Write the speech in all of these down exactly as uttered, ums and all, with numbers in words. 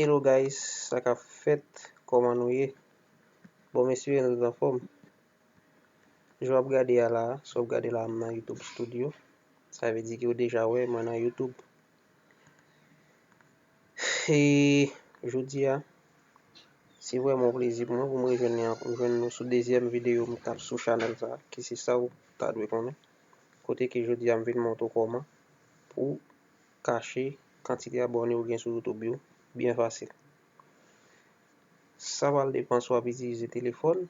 Hello guys, sa k ap fèt? Kòman nou ye? Bon, mesye, nou anfòm. Jan w ap gade a la, sa w ap gade la, m nan YouTube Studio. Sa vle di ke w deja wè mwen nan YouTube. E jodi a, se vrèman yon plezi pou mwen pou m rejwenn li an-, jwenn nou sou dezyèm videyo m t ap sou chanèl sa, ki se sa w ta dwe konnen. Kote ke jodi a m vin montre w kòman pou kache kantite abòne ou gen sou YouTube yo byen fasil. Sa pral depann si w ap itilize telefòn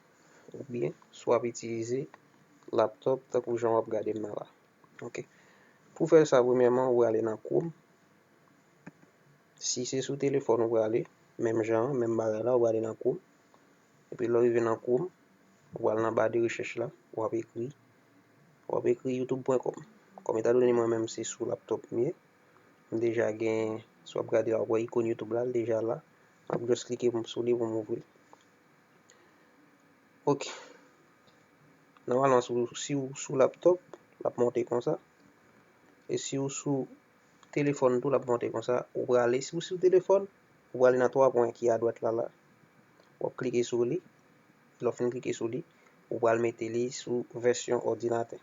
oubyen si w ap itilize laptòp tankou jan w ap gade m nan la. Ok. Pou fè sa, premyèman, ou prale nan Chrome. Si se sou telefòn ou prale, menm jan an, menm bagay la, ou prale nan Chrome. Epi lè w rive nan Chrome, ou pral nan ba de rechèch la, w ap ekri, w ap ekri youtube pwen kòm. Kòm etandone mwen menm se sou laptòp m ye, m deja gen, si w ap gade la, w ap wè ikòn YouTube la, l deja la. M ap just klike sou li pou m ouvri l. Ok. Nòmalman, si w, si w sou laptòp, l ap monte konsa. E si w sou telefòn tou, l ap monte konsa. Ou prale, si w sou telefòn, ou prale nan twa pwen ki adwat la, la. W ap klike sou li. Lè w fin klike sou li, ou pral mete li sou vèsyon òdinatè.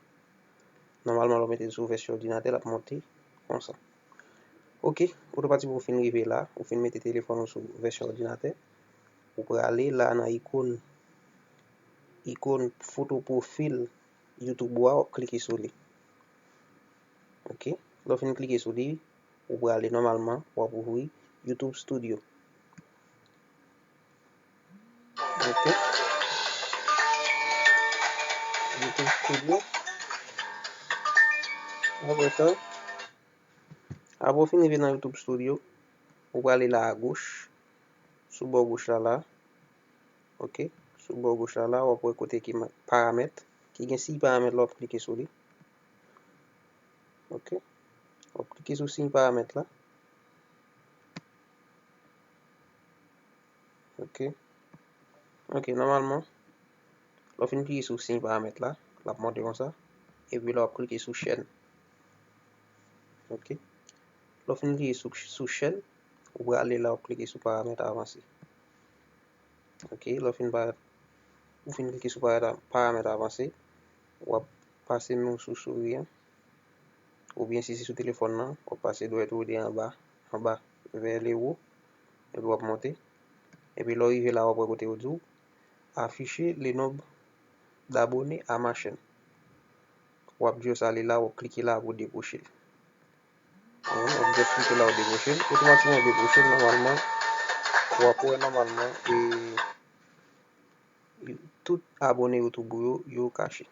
Nòmalman, lè w mete l sou vèsyon òdinatè, l ap monte konsa. Ok, otomatikman ou fin rive la, ou fin mete telefòn ou sou vèsyon òdinatè, ou prale la nan ikòn, ikòn foto pwofil YouTube ou a, w ap klike sou li. Ok, lè w fin klike sou li, ou prale nòmalman, w ap ouvri YouTube Studio. Ok. YouTube Studio. Apre sa, apre w fin rive nan YouTube Studio, ou prale la agoch, sou bò goch la la. Ok. Sou bò goch la la, w ap wè kote ki ma-, paramèt, ki gen siy paramèt la, w ap klike sou li. Ok. W ap klike sou siy paramèt la. Ok. Ok, nòmalman, lè w fin klike sou siy paramèt la, l ap monte konsa. Epi la, w ap klike sou chèn. Ok. Lè w fin klike sou, sou chèn, ou prale la, w ap klike sou paramèt avanse. Ok, lè w fin pa-, ou fin klike sou paramèt, paramèt avanse, w ap pase men w sou souri an. Oubyen si se sou telefòn nan, w ap pase dwèt ou de anba, anba, vers le haut, epi w ap monte. Epi lè w rive la, w ap wè kote yo di w, afficher le nombre d'abonnés à ma chaîne. W ap just ale la, w ap klike la pou dekwoche l. Ou just klike la, w dekwoche l. Otomatikman, w dekwoche l, nòmalman, w ap wè nòmalman, e, tout abòne YouTube ou yo, yo kache.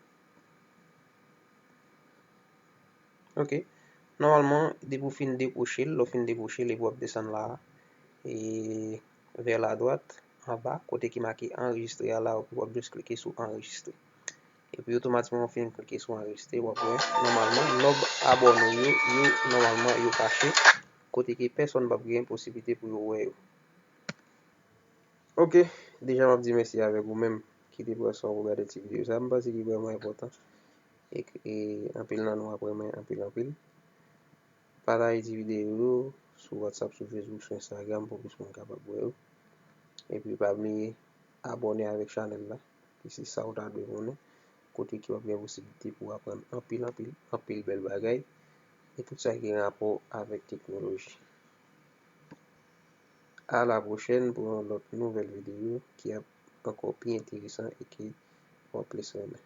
Ok. Nòmalman, depi w fin dekwoche l, lè w fin dekwoche l, epi w ap desann la, e, vers la droite, anba, kote ki make anrejistre a la, w ap just klike sou anrejistre. Epi otomatikman, w fin klike sou anrejistre, w ap wè, nòmalman, nonb abòne w yo, yo, nòmalman, yo kache, kote ke pèsonn p ap gen posiblite pou yo wè yo. Ok, deja m ap di mèsi avèk ou menm ki te pran san w pou gade ti videyo sa. M panse ki vrèman enpòtan. E, e anpil nan nou ap renmen anpil, anpil. Pataje ti videyo yo sou WhatsApp, sou Facebook, sou Instagram pou plis moun kapab wè yo. Epi pa bliye abòne avèk chanèl la, ki se sa w ta dwe konnen, kote ke w ap gen posiblite pou w aprann anpil, anpil, anpil bèl bagay, e tout sa ki gen rapò avèk teknoloji. A la pwochèn pou yon lòt nouvèl videyo ki ap ankò pi enteresan e ke w ap plis renmen.